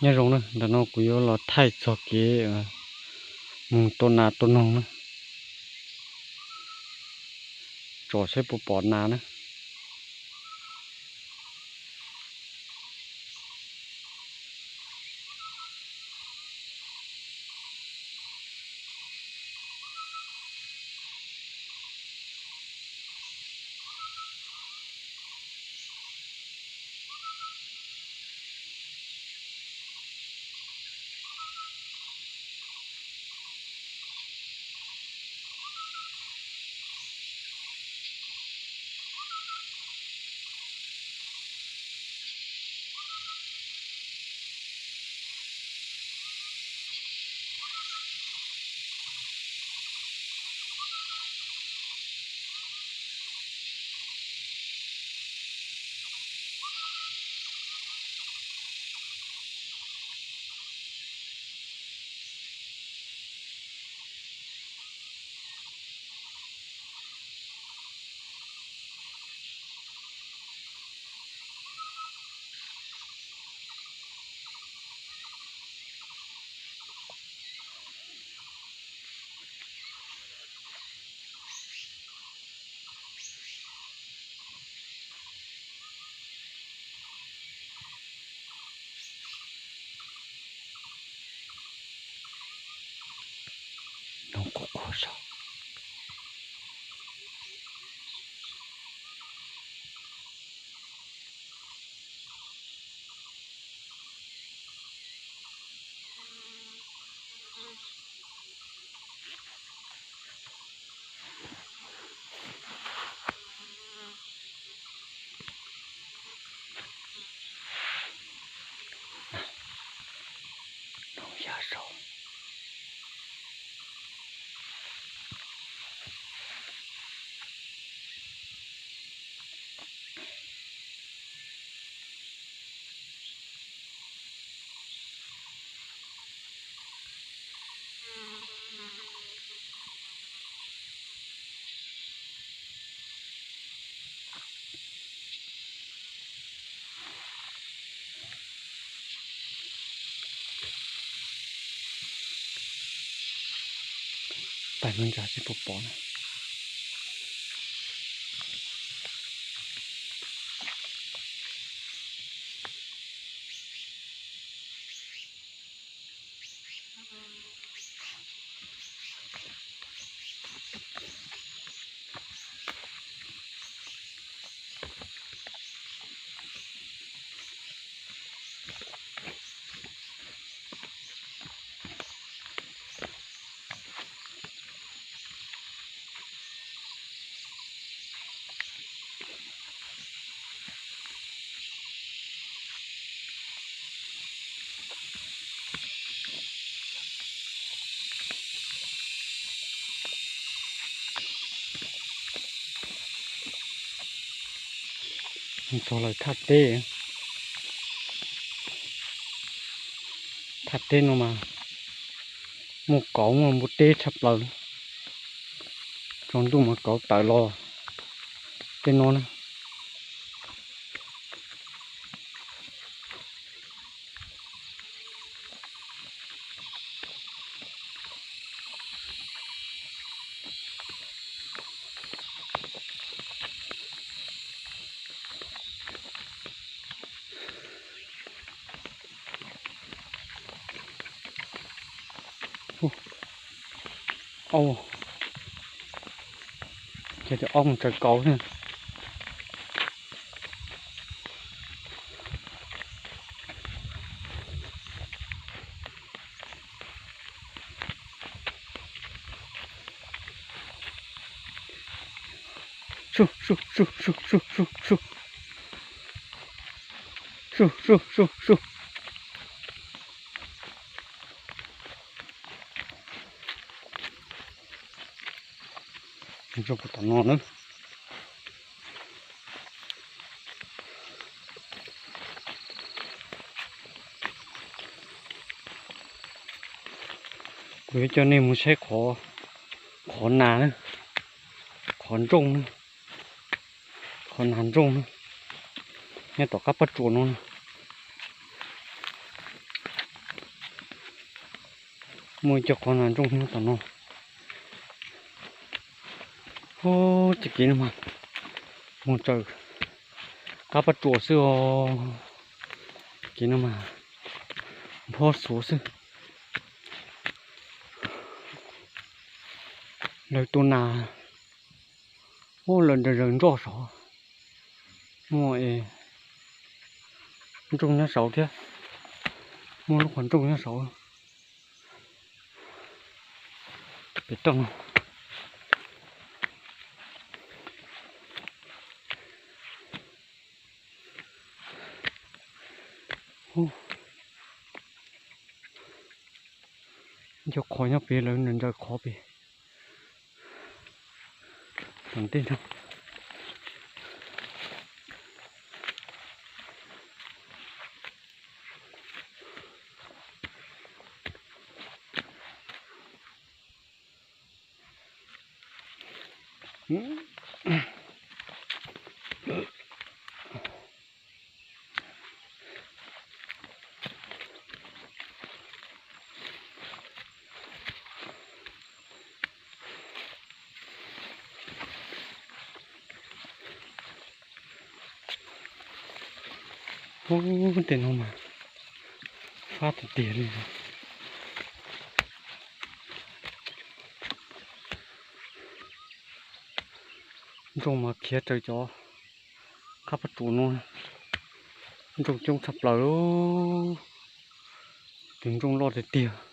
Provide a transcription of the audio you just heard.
Nyob zoo na, ntawm no kuv yuav los thaij txog kev mus tua nas tua noog na, tsom saib puas pom nas na. Tais me ntsa seb puas pom na. Txog lawm thaj teb, thaj teb no mas muaj kauv muaj npua teb tshaj plaws. Tsaus ntuj mas kauv tawm los tej no na. Ces ob mus tsaws kauv thiab. Su, su, su, su, su, su, su. Su, su, su, su. Zoo puag tom no na. Kuv yuav coj nej mus saib qhov, qhov nas na, qhov nrooj na, qhov nas nrooj na, nyob tom qab pob tsuas no na. Muaj ib co qhov nas ntsooj nyob tom no. Ub, txoj kev no mas mus txawm qab pab tsuas xwb os. Kev no mas nphob xuav xwb. Lawv tua nas, ub, lawv nrawm zaws nroj saud. Muaj es ntsooj nyob saud thiab, muaj lub qhov ntsooj nyob saud. Pem toj no. Ub, cov qhov nyob pem lawv nrawm nrawm qhov pem. Tom ntej no. Ub, tej no mas fab tiag tiag li. Ntsooj mas khiav raws cov qab pab tsuas no. Ntsooj coob tshaj plaws. Tus ntsooj loj tiag tiag.